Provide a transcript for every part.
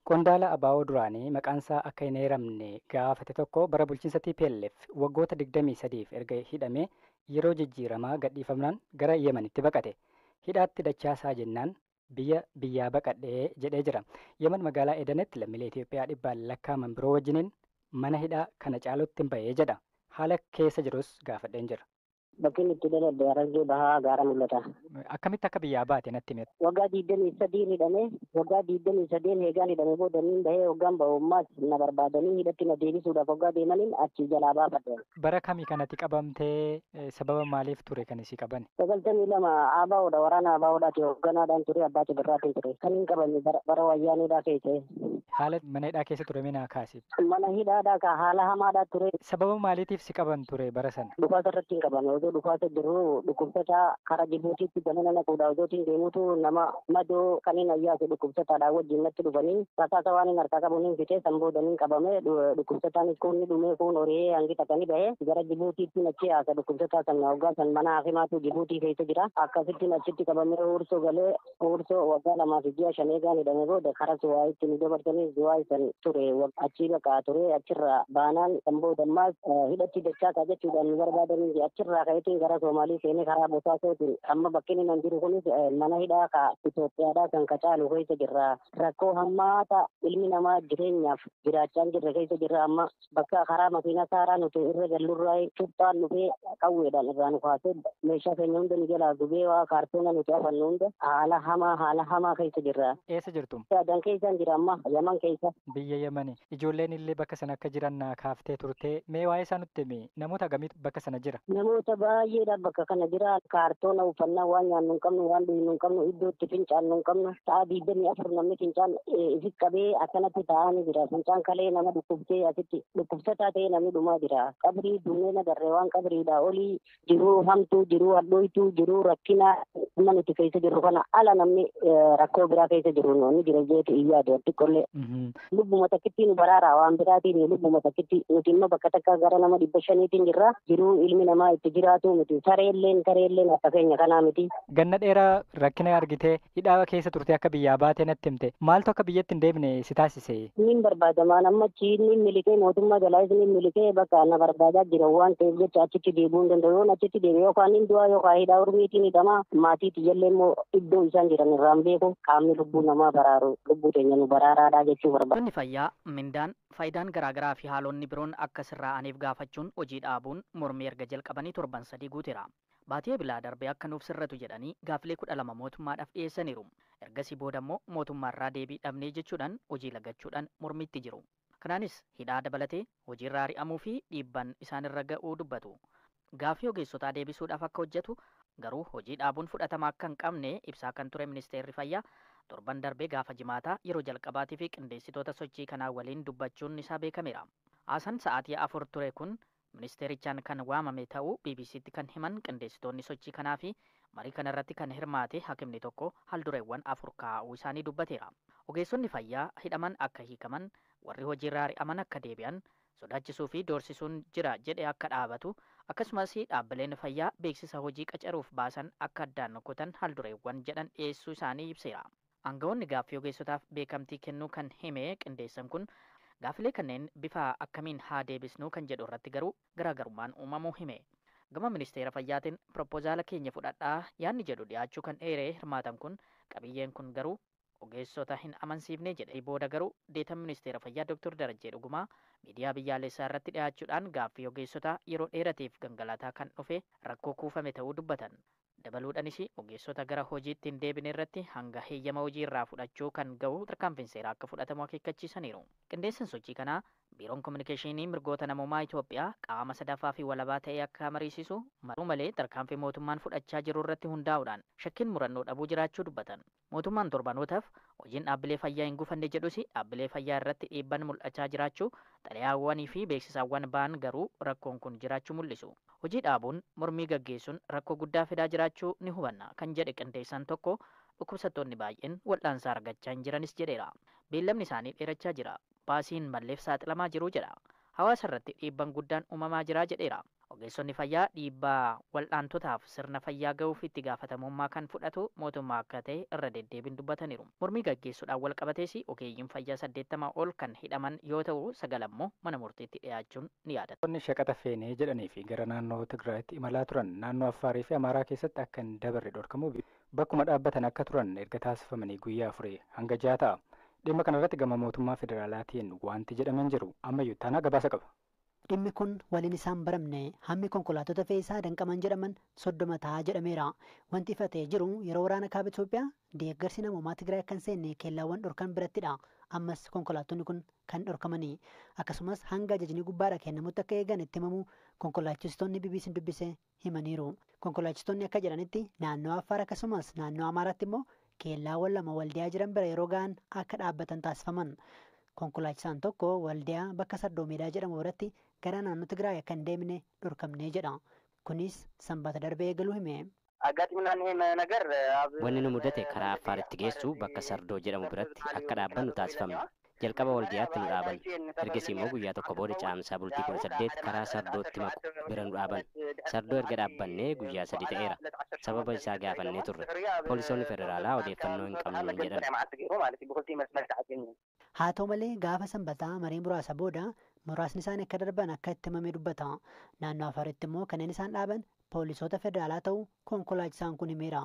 Qondaala ABO duraanii maqaansaa akka hin eeramne gaafate tokko bara bulchiinsa TPLF waggoota 23f erga hidhamee yeroo jijjiiramaa gadhiifamnaan gara Yemenitti baqate. Hidhaatti dachaasaa jennaan biyya biyyaa baqadhee jedhee jira. Yemen magaalaa Edenetti lammiilee Itoophiyaa dhibbaan lakkaa'aman biroo wajjiniin mana hidhaa kana caalutti hin bahee jedha. Haala keessa jirus gaafadheen jira. Bakki inni itti dhaladhe Harargee Bahaa gaara mul'ata. Akkamitti akka biyyaa baate natti himi. Waggaa 23 hidhame, waggaa 23 eegaan hidhame booda niin bahee waggaan bahu ammaas na barbaadanii hidhatti na deebisuudhaaf waggaa deemaniin achi jalaa baafadhe. Bara kamii kanatti qabamtee sababa maaliif ture kan isii qaban? 92 ABOdha, waraana ABOdhaati hoogganaadhaan ture, abbaa Cibirraatiin ture. Kan hin qabame bara wayyaaneedhaa keessa. Haala mana hidhaa keessa ture mee naa kaasi. Mana hidhaadhaa ka haala hamaadhaa ture. Sababa maaliitiif si qaban ture bara sana? Dhukaasa irratti hin qabame. Osoo dhukaasa jiru dhukkubsataa karaa Jibuutiitti gamana naquudha. Osootiin deemuutu nama madoo kan hin ayyaase dhukkubsataadhaan wajjin natti dhufanii rasaasa waan hin harkaa qabu niin fitee san booda niin qabame. Dhukkubsataanis kun ni dhumee kun horee hangi takka ni bahe gara Jibuutiitti achi yaasa dhukkubsataa san hoggaa san mana hakimaatu Jibuutii keessa jira. Akkasitti achitti qabamee huursoo galee huursoo waggaa 2 fi ji'a 5 eegaan hidhame booda karaa Zuwaayitti nu dabarsanii Zuwaay san ture achii baqaa ture achirraa baanaan san booda ammaas hidhatti dachaasaa jechuudhaan nu barbaadanii achirraa ka'eetiin gara Soomaalii seenee karaa Bosaasootiin amma bakki inni nan jiru kunis mana hidhaa ka Itoophiyaadhaa kan ka caalu keessa jirra. Rakkoo hammaata ilmi namaa jireenyaaf jiraachaa hin jirre keessa jirra. Amma bakka karaa makiinaa saaraa nuti irra gallurraa cuuphaan dhufee qawweedhaan irraa nu kaasee meeshaa keenya hunda nu jalaa gubee waa kaartoona nuti hafannu hunda haala hamaa haala hamaa keessa jirra. Eessa jirtu? Adan keessa jira amma Yaman keessa. Biyya Yemeni. Ijoolleen illee bakka sana akka jiran naa kaaftee turte. Mee waa'ee isaa nutti himi. Namoota akkamiitu bakka sana jira? Namoota baay'eedha bakka kana jira. Kaartoona uffannaa waan nyaannu hin qabnu, waan dhugnu hin qabnu, iddoo itti fincaannu hin qabnu. Sa'a 24 namni fincaan ifi qabee akkanatti taa'aa ni jira. Fincaan kalee nama dhukkubsee asitti dhukkubsataa ta'ee namni dhumaa jira. Qabrii dunnee nagarree waan qabriidha olii jiruu hamtuu jiruu hadhooytuu jiruu rakkina amma nuti keessa jirru kana ala namni rakkoo biraa keessa jiru ni jira jeetu hin yaadu xiqqollee. Lubbuma takkitti nu baraara waan biraatiin lubbuma takkitti nuti immoo bakka takka gara nama 500 jirra. Jiruu ilmi namaa itti jiraatu miti. Sareelleen sareelleen akka keenya kanaa miti. Ganna dheeraa rakkina argitee hidhaa keessa turte akka biyyaa baatee natti himte. Maaltu akka biyyatti hin deebine si taasise? Niin barbaadamaan amma achi niin milikee mootummaa jalaas niin milikee bakka na barbaadaa jira waan ta'eef jecha achitti deebi'uu hin danda'u. Yoon achitti deebi'e yookaan niin du'aa yookaan hidhaa urmiitiin hidhamaa maatii tiyyallee immoo iddoo isaan jiran irraan beeku qaamni lubbuu namaa baraaru lubbuu teenya nu baraaraadhaa jechuu barbaada. Ogeessonni fayyaa mindaan, faayidaan garaagaraa fi haalonni biroon akka sirraa'aniif gaafachuun hojii dhaabuun mormii erga jalqabanii torban 3 guuteera. Baatii Ebilaa darbee akka nuuf sirratu jedhanii gaafilee 12 mootummaadhaaf dhiyeessaniiru. Ergasii booda immoo mootummaarraa deebii dhabnee jechuudhaan hojii lagachuudhaan mormiitti jiru. Kanaanis hidhaa dabalatee hojiirraa ari'amuu fi dhiibban isaanirra ga'uu dubbatu. Gaafii ogeessotaa deebisuudhaaf akka hojjetu garuu hojii dhaabuun fudhatama akka hin qabne ibsaa kan ture ministeerri fayyaa torban darbee gaafa jimaataa yeroo jalqabaatii fi qindeessitoota sochii kanaa waliin dubbachuun isaa beekameera. Haasaan sa'aatii 4 ture kun ministeerichaan kan waamame ta'uu BBCtti kan himan qindeessitoonni sochii kanaa fi marii kanarratti kan hirmaate hakimni tokko haldureewwan 4 kaa'uu isaanii dubbateera. Ogeessonni fayyaa hidhaman akka hiikaman, warri hojiirraa ari'aman akka deebi'an, sodaachisuu fi doorsisuun jira jedhe akka dhaabatu, akkasumas dhaabbileen fayyaa beeksisa hojii qacaruuf baasan akka addaan kutan haldureewwan jedhan dhiyeessuu isaanii ibseera. Aangawoonni gaaffii ogeessotaaf beekamtii kennuu kan hime qindeessan kun gaafilee kanneen bifa akkamiin haa deebisnuu kan jedhu irratti garuu garaagarummaan uumamuu hime. Gama ministeera fayyaatiin piroopozaala keenya fudhadhaa yaadni jedhu dhiyaachuu kan dheeree hirmaatan kun qabiyyeen kun garuu ogeessota hin amansiifne jedhe. Booda garuu deetan ministeera fayyaa Dr. Darajjee Dhugumaa miidiyaa biyyaalessaa irratti dhiyaachuudhaan gaaffii ogeessotaa yeroo dheerateef gangalataa kan dhufe rakkoo kuufame ta'uu dubbatan. Dabaluudhaanis ogeessota gara hojiitti hin deebine irratti hanga heeyyama hojii irraa fudhachuu kan ga'u tarkaanfiin seeraa akka fudhatamu akeekkachiisaniiru. Qindeessan sochii kanaa Biiroon Kominikeeshinii Mirgoota Namoomaa Itoophiyaa qaama sadaffaa fi walabaa ta'ee akka mariisisu maruu malee tarkaanfii mootummaan fudhachaa jiru irratti hundaa'uudhaan shakkiin murannoo dhabuu jiraachuu dubbatan. Mootummaan torbanootaaf hojiin dhaabbilee fayyaa hin gufanne jedhus dhaabbilee fayyaa irratti dhiibban mul'achaa jiraachuu xalayaawwanii fi beeksisawwan ba'an garuu rakkoon kun jiraachuu mul'isu. Hojii dhaabuun mormii gaggeessuun rakkoo guddaa fidaa jiraachuu ni hubanna kan jedhe qindeessaan tokko dhukkubsattoonni baay'een wal'aansa argachaa hin jiranis jedheera. Beellamni isaanii dheerachaa jira. Baasiin malleef saaxilamaa jiru jedha. Hawaasa irratti dhiibban guddaan uumamaa jira jedheera. Ogeessonni fayyaa dhiibbaa wal'aantotaaf sirna fayyaa ga'uuf itti gaafatamummaa kan fudhatu mootummaa akka ta'e irra deddeebiin dubbataniiru. Mormii gaggeessuudhaan wal qabatees ogeeyyiin fayyaa 80 ol kan hidhaman yoo ta'u, 9 immoo mana murtiitti dhiyaachuun ni yaadatama. Qonni shaqaxa feenee jedhanii fi gara naannoo Tigraayitti imalaa turan naannoo Affaarii fi Amaaraa keessatti akka hin dabarre dhorkamuu bakkuma dhaabbatan akka turan erga taasifamanii guyyaa 4 hanga 6 ta'a. Dhimma kanarratti gama mootummaa federaalaatiin wanti jedhameen jiru ammayyuu taanaa gabaasa qaba. Dhimmi kun waliin isaan baramne hammi konkolaattota fe'iisaa danqaman jedhaman 30 ta'a jedhameera. Wanti ifa ta'ee jiru yeroo waraana kaaba Itoophiyaa deeggarsi namoomaa Tigraay akka hin seenne keellaawwan dhorkan birattidha. Ammas konkolaattonni kun kan dhorkamanii akkasumas hanga ajajni gubbaadha kennamutti akka eegan itti himamu konkolaachistoonni BBC'n dubbise himaniiru. Konkolaachistoonni akka jedhanitti naannoo Affaar akkasumas naannoo Amaaraatti immoo keellaawwan 2 waldiyaa jiran bira yeroo ga'an akka dhaabbatan taasifaman. Konkolaachisaan tokko waldiyaa bakka Sardoo Meedaa jedhamu biratti gara naannoo Tigraay akka hin deemne dhorkamnee jedha. Kunis sanbata darbee eegaluu hime. Wanni nu mudate karaa Affaaritti geessu bakka Sardoo jedhamu biratti akka dhaabbannu taasifamne. Jalqaba waldiyaatti nu dhaaban. Ergasii immoo guyyaa tokko booda caamsaa bultii 18 karaa Sardootti maqu bira nu dhaaban. Sardoo erga dhaabbannee guyyaa 3 ta'eera. Sababa isaa gaafannee turre. Poolisoonni federaalaa odeeffannoo hin qabnu jedhan. Haa ta'u malee gaafa sanbataa marii muraasa booda muraasni isaanii akka darban akka itti himame dubbata. Naannoo Afaaritti immoo kanneen isaan dhaaban poolisoota federaalaa ta'uu konkolaachisaan kun himeera.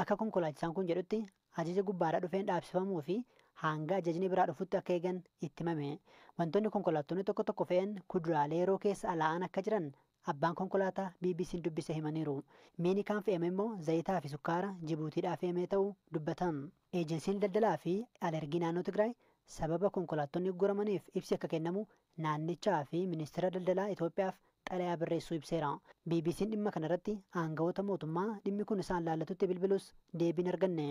Akka konkolaachisaan kun jedhutti ajaja gubbaadhaa dhufeen dhaabsifamuu fi hanga ajajni biraa dhufutti akka eegan itti himame. Wantoonni konkolaattonni tokko tokko fe'an kuduraalee yeroo keessa alaa'an akka jiran abbaan konkolaataa BBC'n dubbise himaniiru. Miini kan fe'ame immoo zayitaa fi sukkaara Jibuutiidhaa fe'amee ta'uu dubbatan. Eejensiin daldalaa fi alergii naannoo Tigraay sababa konkolaattonni guramaniif ibsi akka kennamu naannichaa fi ministeera daldalaa Itoophiyaaf xalayaa barreessuu ibseera. BBC'n dhimma kanarratti aangawoota mootummaa dhimmi kun isaan laallatutti bilbilus deebiin arganne.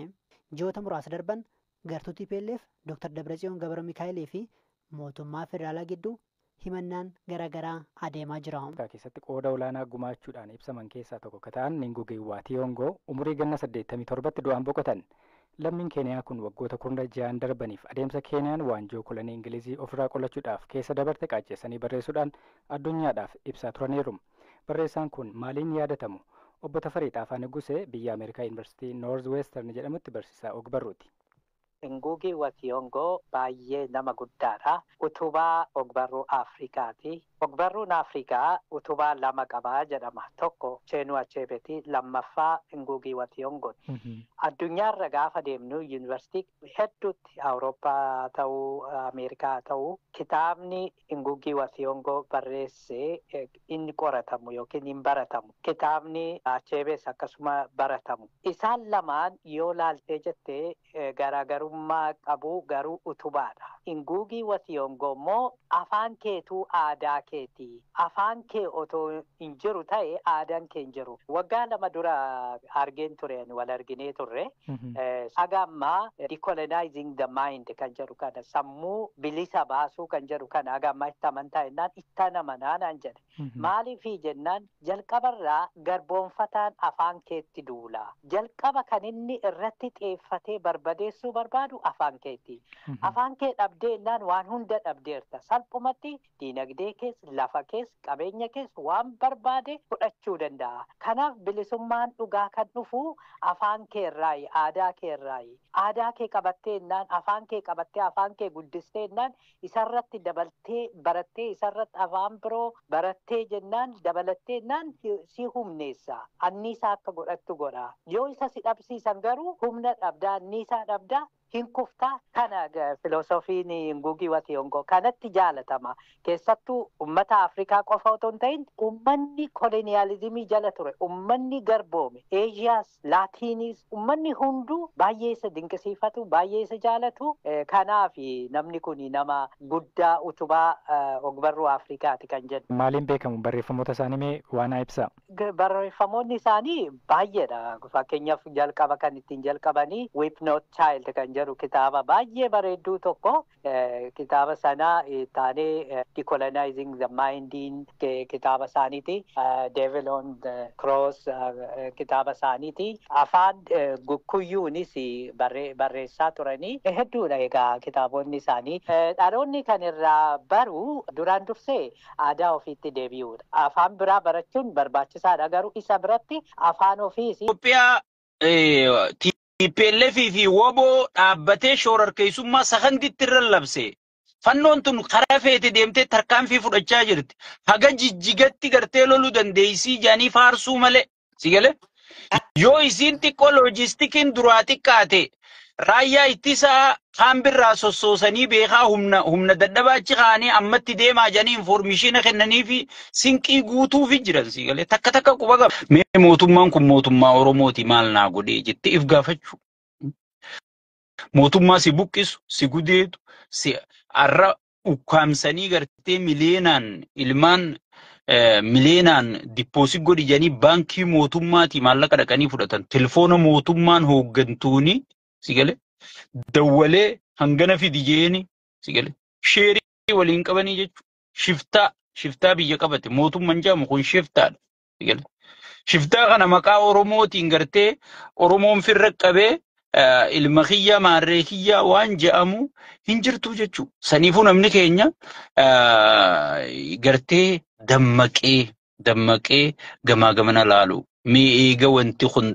Ji'oota muraasa darban gartuu TPLF Dr. Dabratsiyoon Gabra Mikaa'elii fi mootummaa federaalaa gidduu himannaan garaagaraa adeemaa jira. Keessatti qooda olaanaa gumaachuudhaan ibsaman keessaa tokko kan ta'an Ngugi wa Thiong'o umurii ganna 87tti du'aan boqotan. Lammiin Keeniyaa kun waggoota 16 darbaniif adeemsa Keeniyaan waanjoo kolonii Ingilizii ofirraa qolachuudhaaf keessa dabarte qaacceessanii barreessuudhaan addunyaadhaaf ibsaa turaniiru. Barreessaan kun maaliin yaadatamu? Obbo Tafarii Xaafaa Nugusee biyya Ameerikaa Yuunivarsiitii Noorz Western jedhamutti barsiisaa ogbarruuti. Ngugi wa Thiong'o baay'ee nama guddaadha. Utubaa ogbarruu Afrikaati. Ogbarruun Afrikaa utubaa lama qabaa jedhama. Tokko Chinua Achebeeti, lammaffaa Ngugi wa Thiong'o. Addunyaarra gaafa deemnu yuunivarsiitii hedduutti Awurooppaa ta'uu Ameerikaa ta'uu kitaabni Ngugi wa Thiong'o barreesse inni qoratamu yookiin hin baratamu. Kitaabni Achebees akkasuma baratamu. Isaan lamaan yoo laaltee jettee garaagarummaa qabu garuu utubaadha. Ngugi wa Thiong'o immoo afaan keetuu aadaa keeti. Afaan kee otoo hin jiru ta'e aadaan kee hin jiru. Waggaa 2 dura argeen ture wal arginee turre. Haga ammaa decolonizing the mind kan jedhu kana sammuu bilisa baasuu kan jedhu kana haga ammaa itti amantaa jennaan itti amanaa naan jedhe. Maaliifii jennaan jalqabarraa garboonfataan afaan keetti duula. Jalqaba kan inni irratti xiyyeeffatee barbadeessuu barbaadu afaan keetti. Afaan kee dhabdee jennaan waan hunda dhabdeerta. Salphumatti diinagdee keessa, lafa keessa, qabeenya keessa waan barbaade fudhachuu danda'a. Kanaaf bilisummaan dhugaa kan dhufu afaan keerraayi, aadaa keerraayi. Aadaa kee qabattee jennaan, afaan kee qabattee, afaan kee guddistee jennaan, isarratti dabaltee barattee, isarratti afaan biroo barattee jennaan, dabalattee jennaan si humneessa. Anniisaa akka godhattu godha. Yoo isa si dhabsiisan garuu humna dhabdaa, anniisaa dhabdaa, hin kuftaa. Kana filoosofiin Ngugi wa Thiong'o kanatti jaalatama. Keessattuu uummata Afrikaa qofa otoo hin ta'in uummanni koloniyaalizimii jala ture, uummanni garboome, Eeshiyaas, Laatiinis, uummanni hunduu baay'ee isa dinqisiifatu, baay'ee isa jaalatu. Kanaaf namni kun nama guddaa utubaa ogbarruu Afrikaati kan jedhu. Maaliin beekamu barreeffamoota isaanii mee waan ibsa? Barreeffamoonni isaanii baay'eedha. Fakkeenyaaf jalqaba kan ittiin jalqabanii Weep Not Child kan jedhu kitaaba baay'ee bareedduu tokko, kitaaba sana taanee Decolonizing the Mindiin kitaaba isaaniiti. Devil on the Cross kitaaba isaaniiti. Afaan Gukkuyyuunis barreessaa turanii hedduudha egaa kitaabonni isaanii. Dhaloonni kan irraa baru duraan dursee aadaa ofiitti deebi'uudha. Afaan biraa barachuun barbaachisaadha, garuu isa biratti afaan ofiis. Itoophiyaa TPLF fi WBO dhaabbatee shoorarkeessummaa sakanditti irra labse. Fannoon tun karaa feete deemtee tarkaanfii fudhachaa jirti. Haga Jijjigatti gartee loluu dandeessii jaanii faarsuu malee. Si galee? Yoo isiin xiqqoo loojistikiin duraa xiqqaate, raayyaa ittisaa kaan birraa sossoosanii beekaa humna dadhabaa achi kaanii ammatti deemaa jedhanii information kennanii fi sinqii guutuufi jiran, si galee, takka takka quba qaba. Mee mootummaan kun mootummaa Oromooti, maal naa godhee jettee if gaafachuu. Mootummaa si buqqisu, si gudeetu, si arra ukkaamsanii gartee miliyeenaan ilmaan miliyeenaan deposit godhi jedhanii baankii mootummaatii maallaqa dhaqanii fudhatan. Telefoona mootummaan hooggantuuni, si galee, dawwalee hangana fidi jeeni, si galee, sheerii waliin qabanii jechuudha. Shiftaa biyya qabate mootummaan jedhamu kun shiftaadha. Si galee, shiftaa kana maqaa Oromootiin gartee Oromoon firra qabee ilma kiyya maarree kiyya waan je'amu hin jirtu jechuudha. Saniifuu namni keenya gartee dammaqee dammaqee gamaa gamana laalu. Mee eega wanti kun